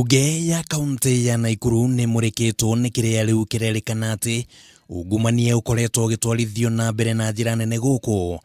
Mbunge ya kaunti ya Naikuru nĩ ĩmũrĩkĩtwo nĩ kĩrĩa rĩu kĩrerĩkana atĩ ungumania ũkoretwo ũgĩtwarithio na mbere na njĩra nene gũkũ,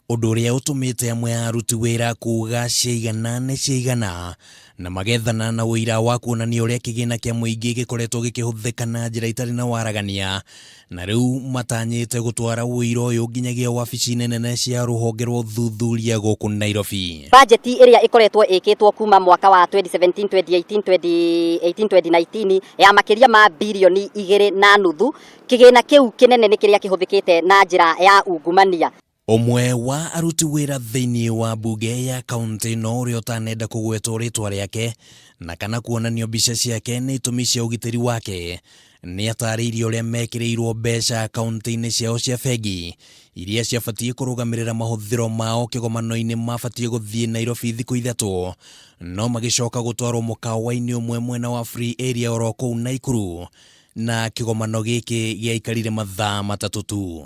ũndũ ũrĩa ũtũmĩte amwe a aruti wĩra kuga ciaigana nĩ ciaigana na magethana na ũira wa kuonania ũrĩa kĩgĩna kĩa mũingĩ gĩkoretwo gĩkĩhũthĩka na njĩra itarĩ na waragania na rĩu matanyĩte gũtwara ũira ũyũ nginyagia wabici-inĩ nene cia rũhonge rwa ũthuthuria gũkũ Nairobi. Bajeti ĩrĩa ĩkoretwo ĩkĩtwo kuma mwaka wa 2017 2018 2018 2019 ya makĩria ma birioni 2.5, kĩgĩna kĩu kĩnene nĩ kĩrĩa kĩhũthĩkĩte na njĩra ya ungumania. Ũmwe wa aruti wĩra thĩinĩ wa mbunge ya kaunti ĩno ũrĩa ũtanenda kũgwetwo rĩtwa rĩake na kana kuonanio mbica ciake nĩ itũmi cia ũgitĩri wake, nĩ atarĩirie ũrĩa mekĩrĩirwo mbeca akaunti-inĩ ciao cia bengi iria ciabatiĩ kũrũgamĩrĩra mahũthĩro mao kĩgomano-inĩ mabatiĩ gũthiĩ Nairobi thikũ ithatũ no magĩcoka gũtwarwo mũkawa-inĩ ũmwe mwena wa Free Area oro kũu Naikuru na kĩgomano gĩkĩ gĩaikarire mathaa matatũ tu.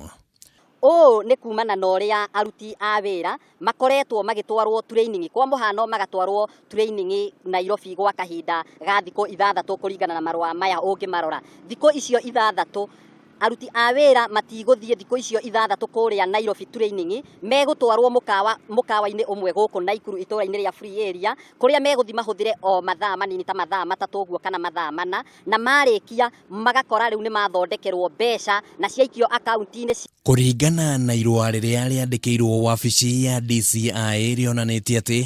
Ũũ nĩ kumana na ũrĩa aruti a wĩra makoretwo magĩtwarwo training, kwa mũhano magatwarwo training Nairobi gwa kahinda ga thikũ ithathatũ kũringana na marũa maya ũngĩmarora. Thikũ icio ithathatũ aruti a wĩra matigũthiĩ thikũ icio ithathatũ kũrĩa Nairobi training, megũtwarwo mũkawa mũkawa-inĩ ũmwe gũkũ Naikuru itũra-inĩ rĩa Free Area, kũrĩa megũthiĩ mahũthĩre o mathaa manini ta mathaa matatũ ũguo kana mathaa mana, na marĩkia magakora rĩu nĩ mathondekerwo mbeca na ciaikio akaunti-inĩ. Kũringana na irũa rĩrĩa rĩandĩkĩirwo wabici ya DCI rĩonanĩtie atĩ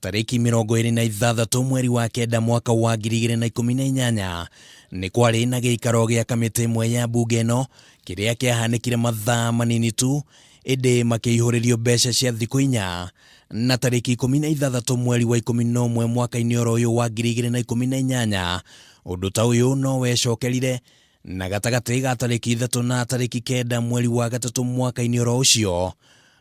tarĩki 26 mweri wa kenda mwaka wa 2018 nĩ kwarĩ na gĩikaro gĩa kamĩtĩ ĩmwe ya mbunge ĩno kĩrĩa kĩahanĩkire mathaa manini tu ĩndĩ makĩihũrĩrio mbeca cia thikũ inya na tarĩki 16 mweri wa 11 mwaka-inĩ oro ũyũ wa 2018 ũndũ ta ũyũ no wecokerire na gatagatĩ ga tarĩki 3 na tarĩki 9 mweri wa gatatũ mwaka-inĩ oro ũcio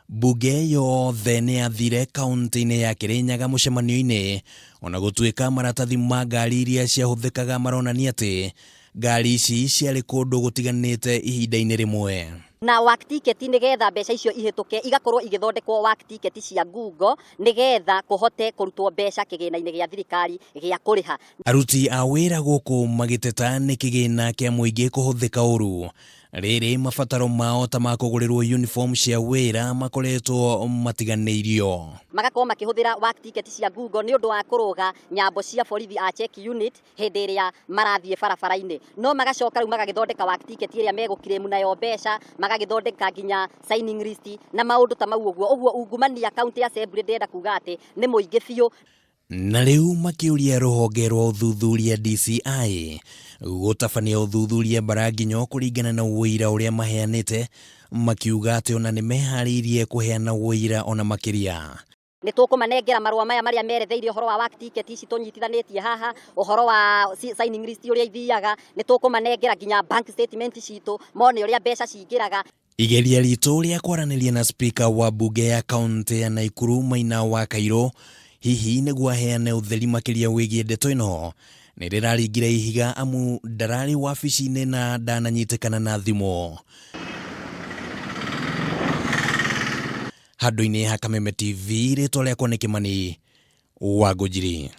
mbunge yothe nĩ yathire kaunti-inĩ ya Kĩrĩnyaga mũcemanio-inĩ ona gũtuĩka maratathi ma ngari iria ciahũthĩkaga maronania atĩ ngari ici ciarĩ kũndũ gũtiganĩte ihinda-inĩ rĩmwe. Na work ticket nĩgetha mbeca icio ihĩtũke igakorwo igĩthondekwo work ticket cia ngungo nĩgetha kũhote kũrutwo mbeca kĩgĩna-inĩ gĩa thirikari gĩa kũrĩha. Aruti a wĩra gũkũ magĩteta nĩ kĩgĩna kĩa mũingĩ kũhũthĩka ũru, rĩrĩ mabataro mao ta ma kũgũrĩrwo uniform cia wĩra makoretwo matiganĩirio. Magakorwo makĩhũthĩra work ticket cia ngungo nĩ ũndũ wa kũrũga nyambo cia borithi a check unit hĩndĩ ĩrĩa marathiĩ barabara-inĩ, no magacoka rĩu magagĩthondeka work ticket ĩrĩa megũ claim nayo mbeca, magagĩthondeka nginya signing list na maũndũ ta mau ũguo. Ũguo ungumania county assembly ndĩrenda kuga atĩ nĩ mũingĩ biũ. Na rĩu makĩũria rũhonge rwa ũthuthuria DCI gũtabania ũthuthuria Mbaranginyo kũringana na ũira ũrĩa maheanĩte, makiuga atĩ ona nĩ meharĩirie kũheana ũira ona makĩria. Nĩ tũkũmanengera marũa maya marĩa meretheire ũhoro wa work ticket ici tũnyitithanĩtie haha, ũhoro wa signing list ũrĩa ithiaga, nĩ tũkũmanengera nginya bank statement citũ mone ũrĩa mbeca cingĩraga. Igeria ritũ rĩa kwaranĩria na spika wa mbunge ya kaunti ya Naikuru Maina wa Kairũ hihi nĩguo aheane ũtheri makĩria wĩgiĩ ndeto ĩno nĩ rĩraringire ihiga amu ndararĩ wabici-inĩ na ndananyitĩkana na thimũ. Handũ-inĩ ha Kameme TV, rĩtwa rĩakwa nĩ Kĩmani wa Ngũnjiri.